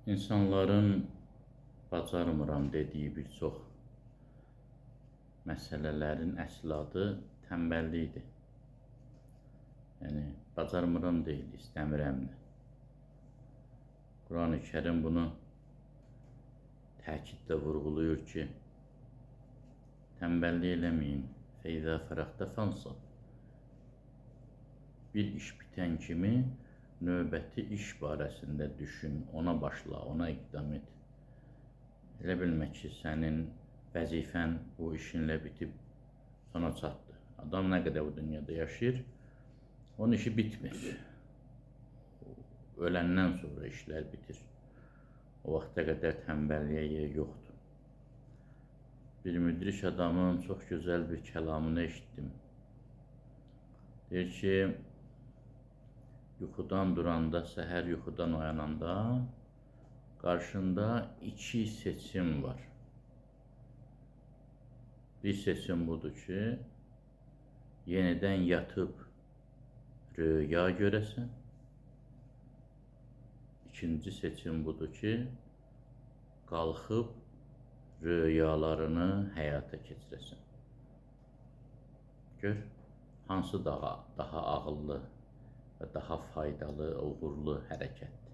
İnsanların bacarmıram dediyi bir çox məsələlərin əsl adı tənbəllikdir. Yəni, bacarmıram deyil, istəmirəmdir. Quran-ı Kərim bunu təkidlə vurğuluyur ki, tənbəllik eləməyin. Feyzə fərəxtə fənsab. Bir iş bitən kimi növbəti iş barəsində düşün, ona başla, ona iqdam et. Elə bilmə ki, sənin vəzifən bu işinlə bitib sona çatdı. Adam nə qədər bu dünyada yaşayır, onun işi bitmir. Öləndən sonra işlər bitir. O vaxta qədər tənbəlliyə yer yoxdur. Bir müdrik adamın çox gözəl bir kəlamını eşitdim. Deyir ki, yuxudan duranda, səhər yuxudan oyananda qarşında iki seçim var. Bir seçim budur ki, yenidən yatıb röya görəsən. İkinci seçim budur ki, qalxıb röyalarını həyata keçirəsən. Gör, hansı daha ağıllı və daha faydalı, uğurlu hərəkətdir.